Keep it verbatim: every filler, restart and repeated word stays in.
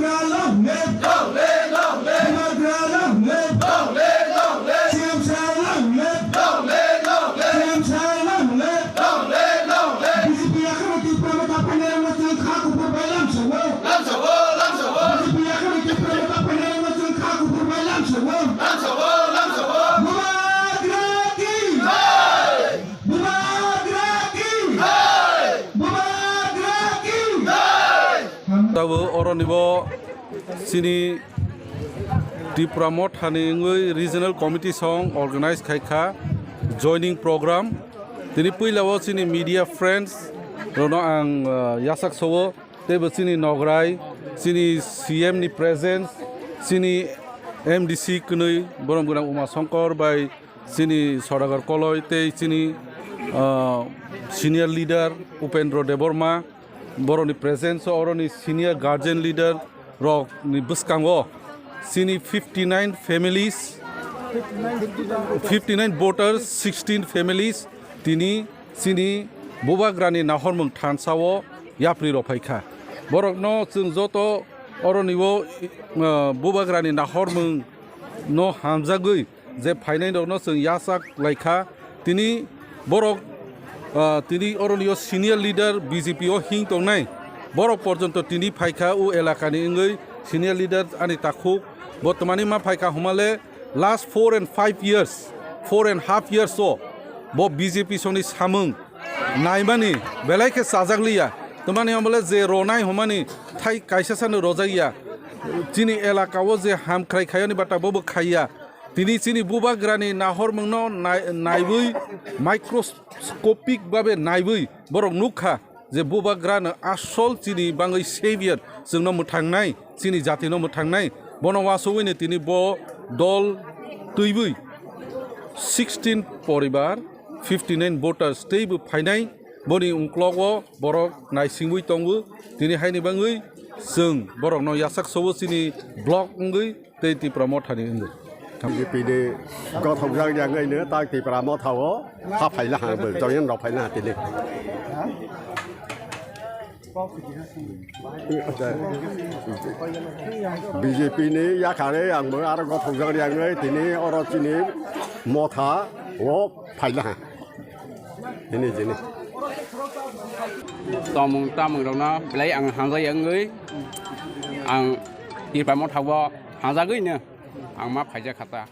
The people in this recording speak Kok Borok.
Long live! Long live, long live! Bubagra long live! Long live, long live! C M sir long live! Long live, long live! C M sir long live! Long live, long live! B J P yakarwi Tipra Motha phainairokno chwng kha kuphur bai lamsao. Lamsao, lamsao! B J P yakarwi Tipra Motha phainairokno chwng kha kuphur bai lamsao. Lamsao, lamsao! Bubagra ki! Jai! Bubagra ki! Jai! Bubagra ki! Jai! Tabuk oroni bo chini Tipra Mothani wngwi regional committee song organize khai kha joining program. Tini puila o chini media friends rokno ang, uh, yasak sowo. Teibo chini nograi, chini C M ni presence, chini M D C kwnwi borom gwnang Uma Shankar bai chini Sodagar Koloi tei chini, ah, senior leader Upendra Debbarma, boroni presence o oroni senior guardian leader rokni bwskango chini fifty nine families, fifty nine voters, sixteen families tini chini Bubagrani nahormung thansa o yapri rok phai kha. Borokno chwng joto oroni o, ah, Bubagrani nahormung no hamjagwi je phainai rokno chwng yasak lai kha. Tini borok, ah, tini oroni o senior leader B J P o hing tongnai borok porjonto tini phai kha o elaka ni wngwi senior leader ani takhuk bo twmani ma phai kha humale last four and five years, four and half years o bo B J P songni samung naimani belai khe chajak liya. Twmani hamale je ronai humani thai kaisa sano rojak ya. Chini elaka o je hamkrai khayani bata bobo khaiya. Tini chini Bubagrani nahormungno nai-, naiwi microscopic babe naiwi borok nukha je Bubagrano asol chini bangwi savior chwngno mwthangnai, chini jatino mwthangnai. Bono wasugwini tini bo dol twiwi sixteen poribar, fifty nine voters teibo phainai. Boni ungklogo borok naisingwi tongo. Tini haini bangwi chwng borokno yasak sobo chini block wngwi tei Tipra Mothani wngwi. B J P ni gothokjak yangwi no tak Tipra Motha o ha phaila ha bo join rok phaila ha tini. B J P ni yakarwi ang bo aro gothokjak yangwi tini oro chini Motha o phaila ha. Hini jini. Tongmung tamung rokno belai ang hamjak yangwi ang Tipra Motha o hamjagwi no ang ma phaijak kha ta.